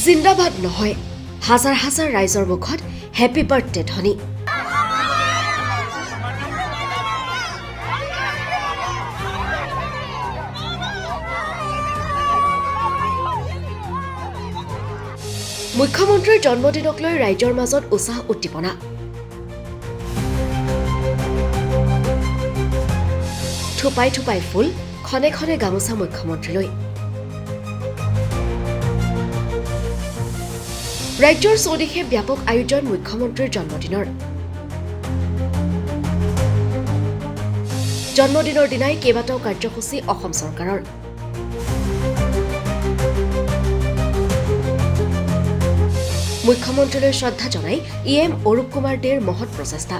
জিন্দাবাদ নহয়, হাজাৰ হাজাৰ ৰাইজৰ মুখত হেপী বাৰ্থডে ধ্বনি। মুখ্যমন্ত্ৰীৰ জন্মদিনক লৈ ৰাইজৰ মাজত উৎসাহ উদ্দীপনা। থোপাই থোপাই ফুল, খনে খনে গামোচা মুখ্যমন্ত্ৰীলৈ। ৰাজ্যৰ চৌদিশে ব্যাপক আয়োজন মুখ্যমন্ত্ৰীৰ জন্মদিনৰ। জন্মদিনৰ দিনাই কেইবাটাও কাৰ্যসূচী অসম চৰকাৰৰ। মুখ্যমন্ত্ৰীলৈ শ্ৰদ্ধা জনাই ই এম অৰূপ কুমাৰ দেৰ মহৎ প্ৰচেষ্টা।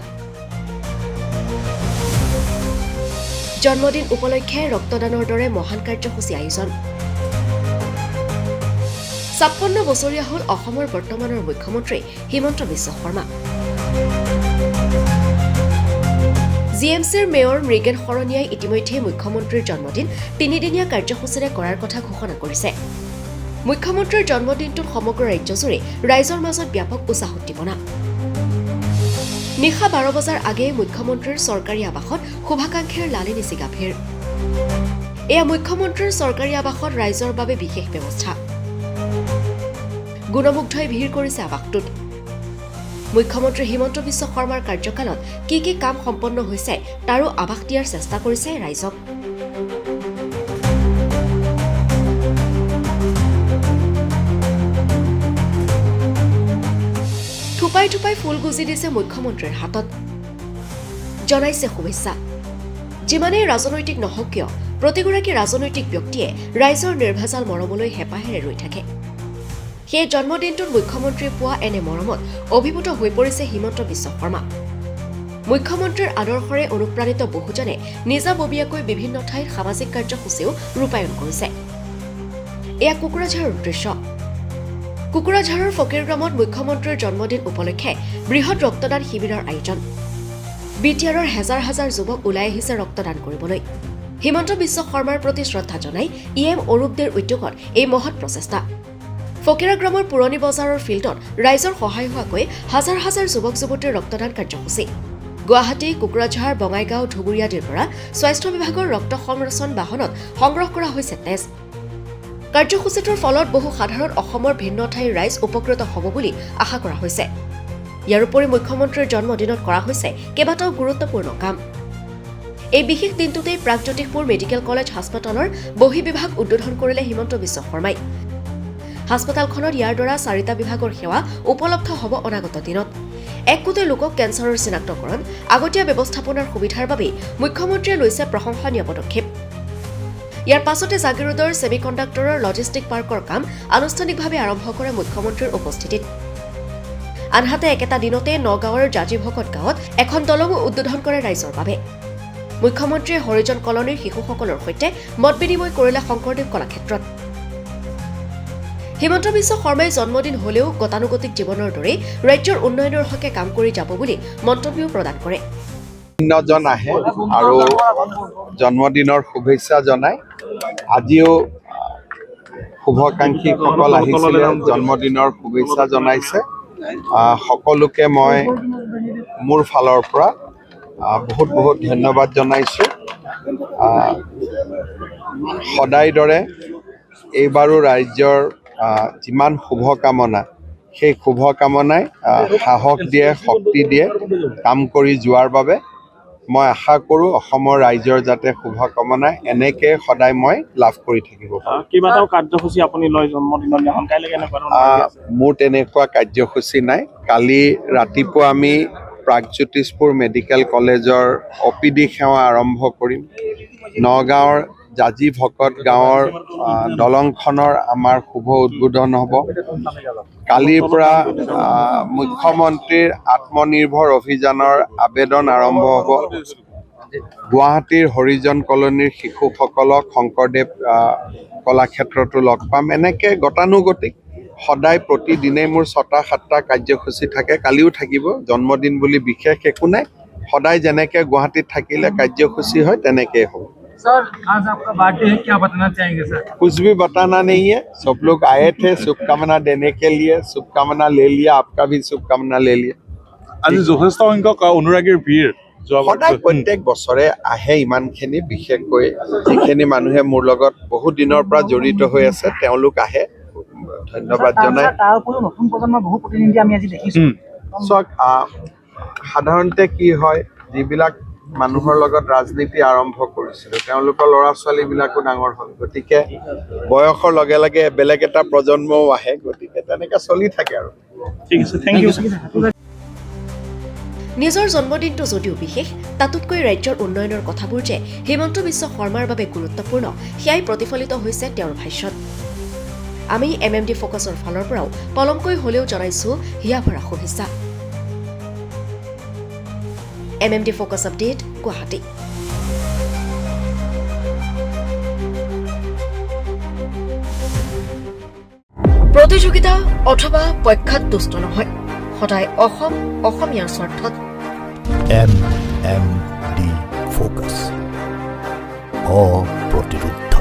জন্মদিন উপলক্ষে ৰক্তদানৰ দৰে মহান কাৰ্যসূচী আয়োজন। ৫৬ বছৰীয়া হ'ল অসমৰ বৰ্তমানৰ মুখ্যমন্ত্ৰী হিমন্ত বিশ্ব শৰ্মা। জি এম চিৰ মেয়ৰ মৃগেন শৰণীয়াই ইতিমধ্যে মুখ্যমন্ত্ৰীৰ জন্মদিন তিনিদিনীয়া কাৰ্যসূচীৰে কৰাৰ কথা ঘোষণা কৰিছে। মুখ্যমন্ত্ৰীৰ জন্মদিনটোত সমগ্ৰ ৰাজ্যজুৰি ৰাইজৰ মাজত ব্যাপক উৎসাহ উদ্দীপনা। নিশা ১২ বজাৰ আগেয়ে মুখ্যমন্ত্ৰীৰ চৰকাৰী আৱাসত শুভাকাংক্ষীৰ লালি নিচিগা ভিৰ। এয়া মুখ্যমন্ত্ৰীৰ চৰকাৰী আৱাসত ৰাইজৰ বাবে বিশেষ ব্যৱস্থা। গুণমুগ্ধই ভিৰ কৰিছে আৱাসটোত। মুখ্যমন্ত্ৰী হিমন্ত বিশ্ব শৰ্মাৰ কাৰ্যকালত কি কি কাম সম্পন্ন হৈছে তাৰো আভাস দিয়াৰ চেষ্টা কৰিছে ৰাইজক। থোপাই থোপাই ফুল গুজি দিছে মুখ্যমন্ত্ৰীৰ হাতত, জনাইছে শুভেচ্ছা। যিমানেই ৰাজনৈতিক নহওক কিয়, প্ৰতিগৰাকী ৰাজনৈতিক ব্যক্তিয়ে ৰাইজৰ নিৰ্ভেজাল মৰমলৈ হেঁপাহেৰে ৰৈ থাকে। সেই জন্মদিনটোত মুখ্যমন্ত্ৰীয়ে পোৱা এনে মৰমত অভিভূত হৈ পৰিছে হিমন্ত বিশ্ব শৰ্মা। মুখ্যমন্ত্ৰীৰ আদৰ্শৰে অনুপ্ৰাণিত বহুজনে নিজাববীয়াকৈ বিভিন্ন ঠাইত সামাজিক কাৰ্যসূচীও ৰূপায়ণ কৰিছে। এয়া কোকৰাঝাৰৰ দৃশ্য। কোকৰাঝাৰৰ ফকীৰগ্ৰামত মুখ্যমন্ত্ৰীৰ জন্মদিন উপলক্ষে বৃহৎ ৰক্তদান শিবিৰৰ আয়োজন। বি টি আৰৰ হেজাৰ হাজাৰ যুৱক ওলাই আহিছে ৰক্তদান কৰিবলৈ। হিমন্ত বিশ্ব শৰ্মাৰ প্ৰতি শ্ৰদ্ধা জনাই ই এম অৰূপ দেৰ উদ্যোগত এই মহৎ প্ৰচেষ্টা। ফকীৰাগ্ৰামৰ পুৰণি বজাৰৰ ফিল্ডত ৰাইজৰ সহায় হোৱাকৈ হাজাৰ হাজাৰ যুৱক যুৱতীৰ ৰক্তদান কাৰ্যসূচী। গুৱাহাটী, কোকৰাঝাৰ, বঙাইগাঁও, ধুবুৰী আদিৰ পৰা স্বাস্থ্য বিভাগৰ ৰক্ত সংৰচন বাহনত সংগ্ৰহ কৰা হৈছে তেজ। কাৰ্যসূচীটোৰ ফলত বহু সাধাৰণ অসমৰ ভিন্ন ঠাইৰ ৰাইজ উপকৃত হ'ব বুলি আশা কৰা হৈছে। ইয়াৰ উপৰি মুখ্যমন্ত্ৰীৰ জন্মদিনত কৰা হৈছে কেইবাটাও গুৰুত্বপূৰ্ণ কাম। এই বিশেষ দিনটোতেই প্ৰাগজ্যোতিষপুৰ মেডিকেল কলেজ হাস্পতালৰ বহিঃবিভাগ উদ্বোধন কৰিলে হিমন্ত বিশ্ব শৰ্মাই। হাস্পতালখনত ইয়াৰ দ্বাৰা ৪টা বিভাগৰ সেৱা উপলব্ধ হ'ব অনাগত দিনত। ১ কোটি লোকক কেঞ্চাৰৰ চিনাক্তকৰণ, আগতীয়া ব্যৱস্থাপনাৰ সুবিধাৰ বাবেই মুখ্যমন্ত্ৰীয়ে লৈছে প্ৰশংসনীয় পদক্ষেপ। ইয়াৰ পাছতে জাগিৰোডৰ ছেমিকণ্ডাক্টৰৰ লজিষ্টিক পাৰ্কৰ কাম আনুষ্ঠানিকভাৱে আৰম্ভ কৰে মুখ্যমন্ত্ৰীৰ উপস্থিতিত। আনহাতে একেটা দিনতে নগাঁৱৰ জাজিভকত গাঁৱত এখন দলঙো উদ্বোধন কৰে ৰাইজৰ বাবে। মুখ্যমন্ত্ৰীয়ে হৰিজন কলনীৰ শিশুসকলৰ সৈতে মত বিনিময় কৰিলে শংকৰদেৱ কলাক্ষেত্ৰত। হিমন্ত বিশ্ব শৰ্মাই জন্মদিন হলেও গতানুগতিক জীৱনৰ দৰেই ৰাজ্যৰ উন্নয়নৰ হকে কাম কৰি যাব বুলি মন্তব্যও প্ৰদান কৰে। বিভিন্নজন আহে আৰু জন্মদিনৰ শুভেচ্ছা জনায়। আজিও শুভাকাংক্ষীসকল আহিছিলে, জন্মদিনৰ শুভেচ্ছা জনাইছে। সকলোকে মই মোৰ ফালৰ পৰা বহুত বহুত ধন্যবাদ জনাইছোঁ। সদায় দৰে এইবাৰো ৰাজ্যৰ যিমান শুভকামনা, সেই শুভকামনাই সাহস দিয়ে, শক্তি দিয়ে কাম কৰি যোৱাৰ বাবে। মই আশা কৰোঁ অসমৰ ৰাইজৰ যাতে শুভকামনা এনেকে সদায় মই লাভ কৰি থাকিব পাৰোঁ। কেইবাটাও কাৰ্যসূচী আপুনি লয় জন্মদিনৰ দিনাখন, কাইলৈ কেনেকুৱা ধৰণৰ আছে? মোৰ তেনেকুৱা কাৰ্যসূচী নাই। কালি ৰাতিপুৱা আমি প্ৰাগজ্যোতিষপুৰ মেডিকেল কলেজৰ অ' পি ডি সেৱা আৰম্ভ কৰিম। নগাঁৱৰ জাজি ভকত গাঁৱৰ দলংখনৰ আমাৰ শুভ উদ্বোধন হ'ব। কালিৰ পৰা মুখ্যমন্ত্ৰীৰ আত্মনিৰ্ভৰ অভিযানৰ আবেদন আৰম্ভ হ'ব। গুৱাহাটীৰ হৰিজন কলনীৰ শিশুসকলক শংকৰদেৱ কলাক্ষেত্ৰতো লগ পাম। এনেকে গতানুগতিক সদায় প্ৰতিদিনেই মোৰ ৬টা ৭টা কাৰ্যসূচী থাকে, কালিও থাকিব। জন্মদিন বুলি বিশেষ একো নাই, সদায় যেনেকে গুৱাহাটীত থাকিলে কাৰ্যসূচী হয় তেনেকেই হ'ব। सर, आज आपका बर्थडे है, क्या बताना चाहेंगे सर? कुछ भी बताना नहीं है। सब लोग आए थे शुभकामना देने के लिए, शुभकामना ले लिया, आपका भी शुभकामना ले लिया। আজি যথেষ্ট সংখ্যক অনুৰাগীৰ ভিৰ যোৱা। সদায় প্ৰত্যেক বছৰে আহে ইমানখিনি। বিশেষকৈ যিখিনি মানুহে মোৰ লগত বহুত দিনৰ পৰা জড়িত হৈ আছে, তেওঁলোক আহে, ধন্যবাদ জনাই। তাৰ উপৰিও নতুন প্ৰজন্মৰ বহু প্ৰতিনিধি আমি আজি দেখিছোঁ। চাওক, সাধাৰণতে কি হয়, যিবিলাক মানুহৰ লগত ৰাজনীতি আৰম্ভ কৰিছিলোঁ, তেওঁলোকৰ ল'ৰা ছোৱালীবিলাকো ডাঙৰ হ'ল। গতিকে বয়সৰ লগে লগে বেলেগ এটা প্ৰজন্মও আহে। গতিকে তেনেকে চলি থাকে আৰু। ঠিক আছে, thank U. নিজৰ জন্মদিনটো যদিও বিশেষ, তাতোতকৈ ৰাজ্যৰ উন্নয়নৰ কথাবোৰ যে হিমন্ত বিশ্ব শৰ্মাৰ বাবে গুৰুত্বপূৰ্ণ, সেয়াই প্ৰতিফলিত হৈছে তেওঁৰ ভাষ্যত। আমি এমএমডি ফ'কাছৰ ফালৰ পৰাও পলমকৈ হ'লেও জনাইছো হিয়া ভৰা শুভেচ্ছা। MMD focus update, Guwahati. প্ৰতিযোগিতা অথবা পক্ষাত তুষ্ট নহয়, সদায় অসম অসমীয়াৰ স্বাৰ্থত। MMD focus, অপ্ৰতিৰোধ্য।